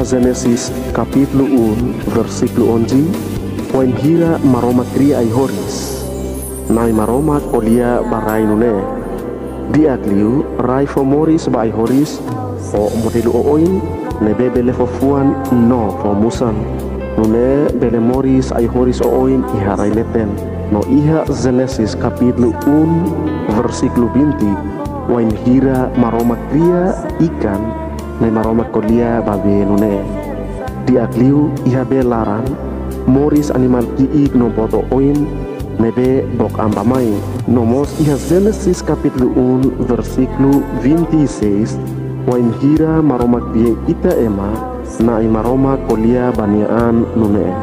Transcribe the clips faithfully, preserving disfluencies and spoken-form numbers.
Génesis kapítulu um, versíkulu onze, wainhira Maromak kria ai-horis. Na'i Maromak ko'alia ba rai nune'e: Di'ak liu, rai fó moris ba ai-horis ho modelu oioin, ne'ebé bele fó fuan no fó musan. Nune'e bele moris ai-horis oioin iha rai leten. No iha Génesis kapítulu um, versíkulu vinte, wainhira Maromak kria ikan, Na'i Maromak ko'alia ba bee nune'e: Di'ak liu iha bee laran moris animál ki'ik no boot oioin ne'ebé book an bá-mai. No mós iha Génesis kapítulu um, versíkulu vinte e seis, wainhira Maromak kria ita ema, Na'i Maromak ko'alia ba nia an nune'e: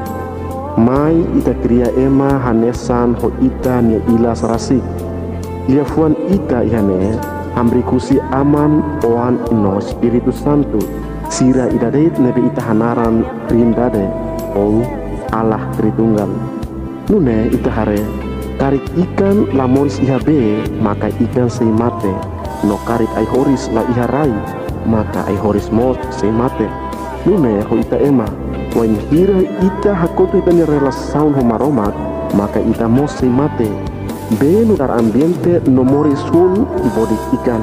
Mai ita kria ema hanesan ho ita-nia ilas rasik. Liafuan ita iha ne'e hamriik husi Aman, Oan no Espíritu Santu, sira ida de'it ne'ebé ita hanaran Trindade, ou Allah Tritunggal. Nune'e ita haree, karik ikan la moris iha bee, maka ikan sei mate. No karik ai-horis la iha rai, maka ai-horis mós sei mate. Nune'e ho ita ema, wainhira ita hakotu ita-nia relasaun ho Maromak, maka ita mós sei mate. Bee nu'udar ambiente no moris hun bodik ikan.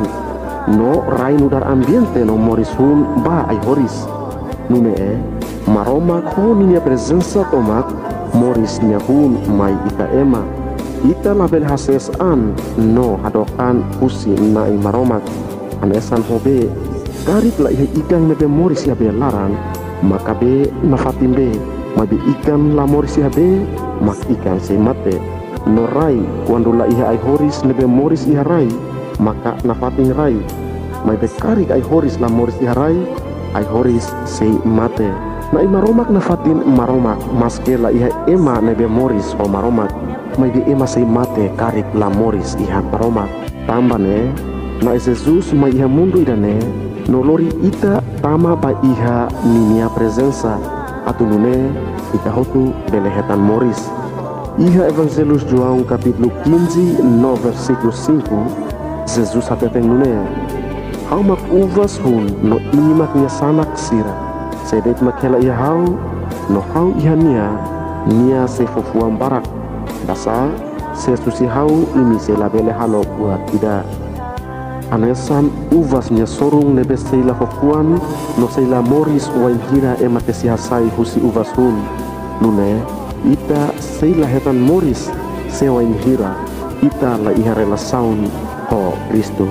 No rai nu'udar ambiente no moris hun ba ai-horis. Nune'e, Maromak ho ninia prezensa tomak moris nia hun mai ita ema. Ita labele hasees an no hadook an husi Na'i Maromak. Hanesan ho bee, karik la iha ikan ne'ebé moris iha bee laran, maka bee nafatin bee, maibé ikan la moris iha bee, mak ikan sei mate. No rai, kuandu la iha ai-horis ne'ebé moris iha rai, maka nafatin rai. Maibé karik ai-horis la moris iha rai, ai-horis sei mate. Na'i Maromak nafatin Maromak, maske la iha ema ne'ebé moris ho Maromak, maibé ema sei mate karik la moris iha Maromak. Tanba ne'e, Na'i Jesus mai iha mundu ida-ne'e, no lori ita tama ba iha ninia prezensa, atu nune'e ita hotu bele hetan moris. Iha Evanjellu João kapítulu quinze no versíkulu cinco, Jesus hateten nune'e: Ha'u mak uvas hun no imi mak nia sanak sira. Sé de'it mak hela iha ha'u, no ha'u iha nia, nia sei fó fuan barak. Basá, ses husi ha'u imi sei labele halo buat ida. Hanesan uvas nia sorun ne'ebé sei la fó fuan, no sei la moris wainhira ema tesi hasai husi uvas hun. Nune'e, ita sei la hetan moris se wainhira ita la iha relasaun ho Kristu.